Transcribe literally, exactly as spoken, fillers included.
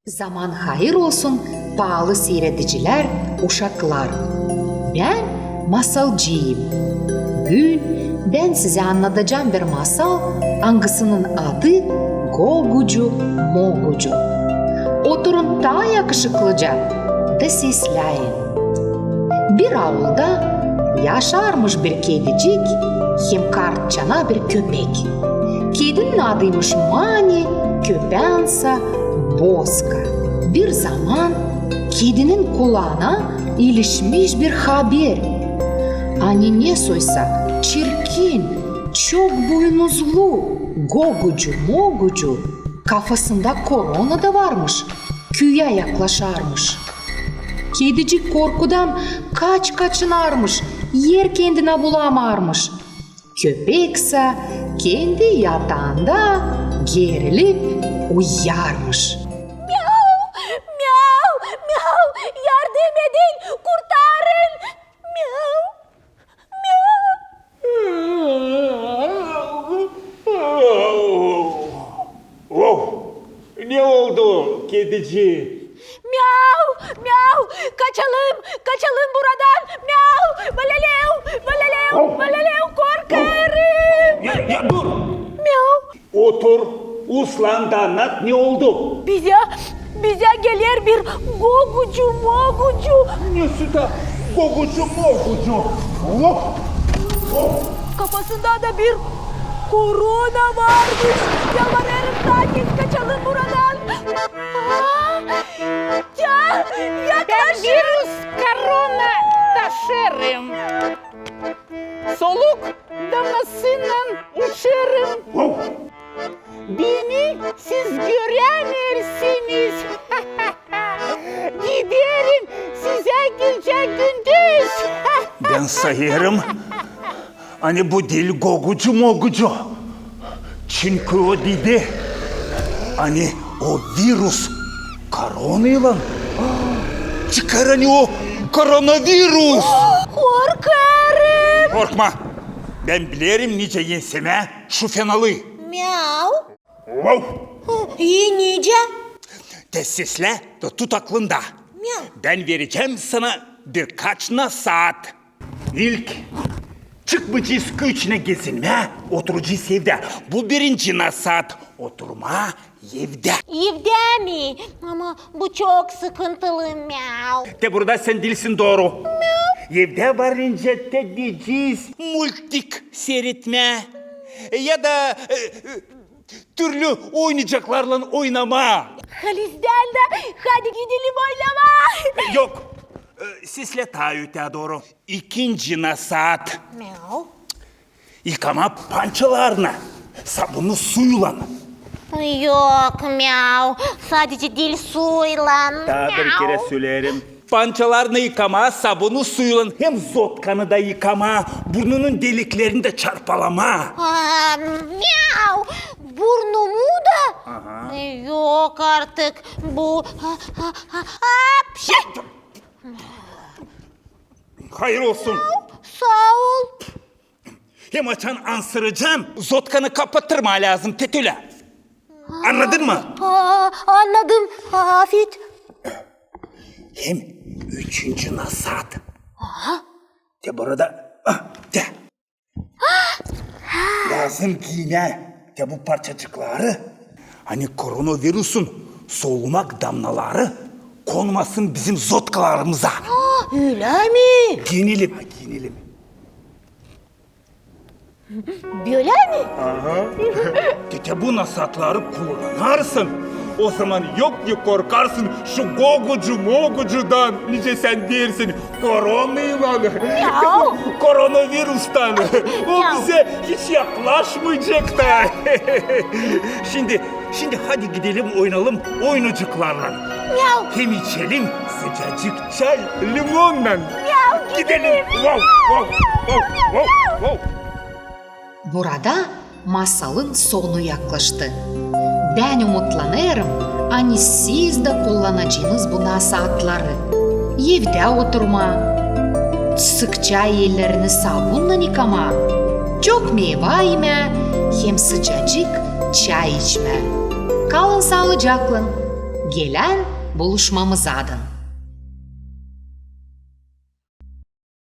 Zaman hayır olsun, paalı siiredicilär, uşaklar! Bän masalcıyım. Büün bän sizä annadacam bir masal, angısının adı Gogucu-mogucu. Oturun taa yakışıklıca da sesläyin. Bir aulda yaşarmış bir kedicik hem kartçana bir köpek. Kedinin adıymış Mani, köpäänsä Boska. Bir zaman kedinin kulaana ilişmiş bir haber, ani nesoysa çirkin, çok buynuzlu Gogucu-mogucu, kafasında korona da varmış, küüyä yaklaşarmış. Kedicik korkudan kaç-kaçınarmış, er kendinä bulamarmış. Köpeksä kendi yataanda gerilip uyuyarmış. Miau, miau, miau, yardım edin, kurtarın! Miau, miau. Of! Ne oldu, kedicik? Miau, miau, kaçalım, kaçalım buradan! Miau, valeleu, valeleu, valeleu, korkarım! Ya, ya dur! Miau. Otur, uslan da annat, ne oldu? Bizä, bizä geler bir Gogucu-mogucu. Nesoysa Gogucu-mogucu. Of! Of! Kafasında da bir korona varmış. Yalvarêrım, taa tez kaçalım buradan. Aa! Ya, yaklaşın! Bän virus korona taşırım. Soluk damlasınnan uçarım. Beni siz görämeersiniz. Giderim sizä gecä-gündüz. Bän sayêrım, ani bu diil Gogucu-mogucu. Çünkü o dedi, ani o virus koronaylan çıkar, ani o koronavirus. Korkarım. Korkma. Bän bilerim, nicä ensemää şu fenalıı. Miau. Vau! E, nicä? Te seslä da tut aklında. Miau. Bän verecäm sana birkaç nasaat. İlk, çıkmayacez küüçünä gezinmää, oturacez evdä. Bu birinci nasaat, oturmaa evdä. Evdä mi? Ama bu çok sıkıntılı, miau. Te burada sän diilsin dooru. Miau. Evdä varınca te gidecez multik siiretmää. Ya da, e, e, türlü oyuncaklarlan oynamaa. Halizdän dä, hadi gidelim oynamaa. E, yok. E, seslä taa ötää dooru. İkinci nasaat. Miau. Yıkamaa pançalarını sabunlu suylan. Yok, miau. Sadecä diil suylan. Taa bir kerä söleerim. Pançalarını yıkamaa sabunlu suylan hem zotkanı da yıkamaa, burnunun deliklerini dä çarpalamaa. Aa, miau! Burnumu da? Aha. Yok artık bu. Ha, ha, ha, hapşi! Hayır olsun. Saa ol. Hem açan ansıracan, zotkanı kapattırmaa lääzım, te tölä. Annadın mı? Aa, annadım. Afet. Hem üçüncü nasaat. Aha. Te burada, ah, te. Lääzım giymää te bu parçacıkları, ani koronavirusun solumak damnaları konmasın bizim zotkalarımıza. Aa, ölä mi? Giyinelim, giyinelim. Bölä mi? Aha. Te, te bu nasaatları kullanarsın, o zaman yok ki korkarsın şu Gogucu-mogucudan, nicä sän deersin, koronaylan, koronavirustan. O bizä hiç yaklaşmayacek da. Şindi, şindi hadi gidelim oynayalım oyuncaklarlan. Miau. Hem içelim sıcacık çay limonnan. Miau, gidelim. Gidelim. Vau, vau, vau, vau, vau. Burada masalın sonu yaklaştı. Bän umutlanêrım, ani siz dä kullanacınız bu nasaatları. Evdä oturmaa, sıkça ellerini sabunnan yıkamaa, çok meyva imää hem sıcacık çay içmää. Kalın saalıcaklan. Gelän buluşmamızadın.